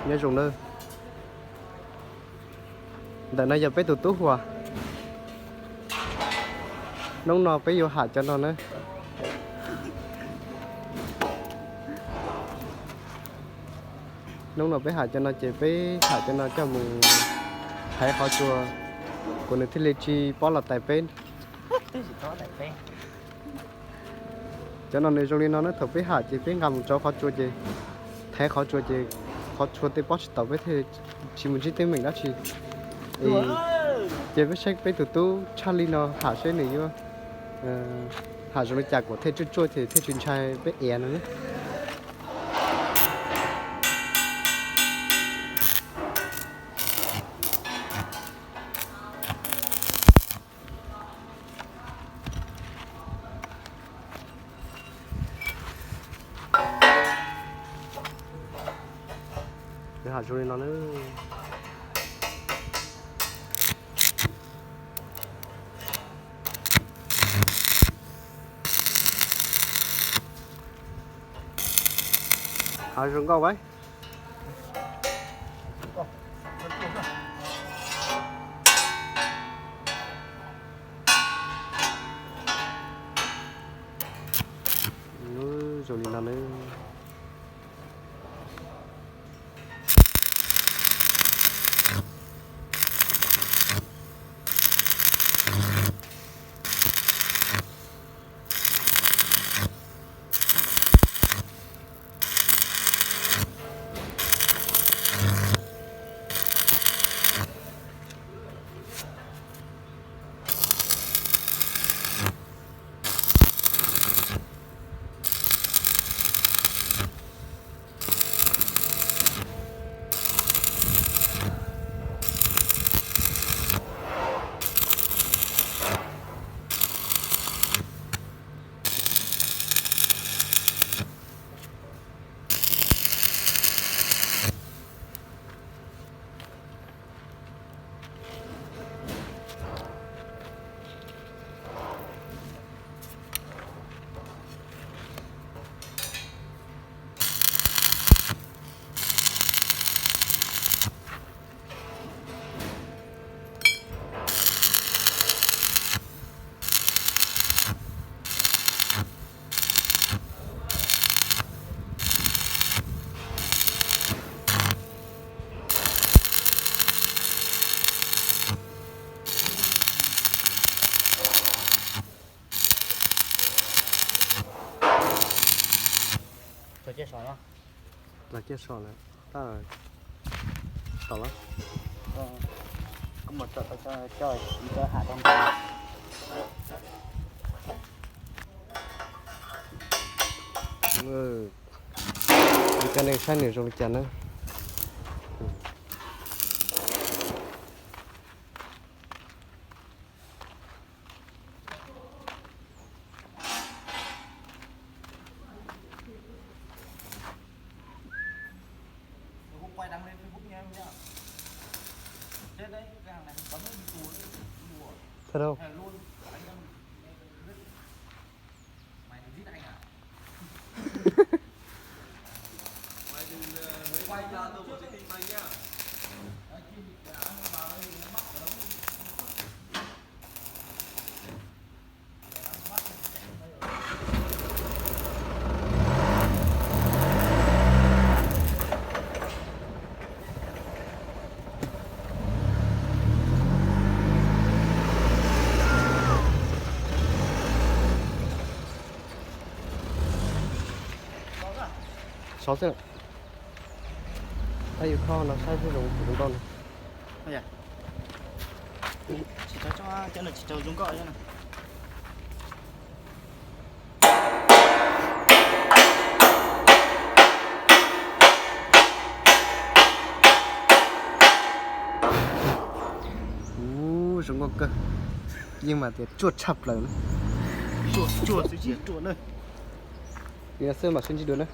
Nyob zoo na. Ntawm no yog peb tus tub Huas. Hnub no peb yuav ham cov no na. Hnub no peb ham cov no ces peb ham cov no coj mus thaiv qhov tsua, kuv nws thiaj li tsis pob los tais peb. Cov no nws zoo li no na, thaum peb ham ces peb nqa mus tsau qhov tsua ces thaiv qhov tsua ces qhov tsua tej pob tsis tau, peb thiaj tsis mus ntsib teeb meem dab tsi. Ces peb saib peb tus tub tshaj li no ham seb nws yuav ham zoo li cas kom thiaj tsuaj tsuaj ces thiaj tsis ntshai peb ev no na. Nws ham zoo li no na. Ham zoo nkauj vaj. Zoo li no na. Los ciaj so lawm, tab tom los. Kuv mus tom tau coj cov ham rau ntawd. Cov neeg saib nws zoo li cas na. Thật không? Sov xwb. Tab yus kho no saib seb zoo puas zoo nkauj no. Tsis tau, cov no tsis tau zoo nkauj. Ub, zoo nkauj kawg. Yeej mas tias tsuaj tshaj plaws na. Tsuaj, tsuaj xwb tsis tsuaj na. Li no xwb mam sib ntsib dua na.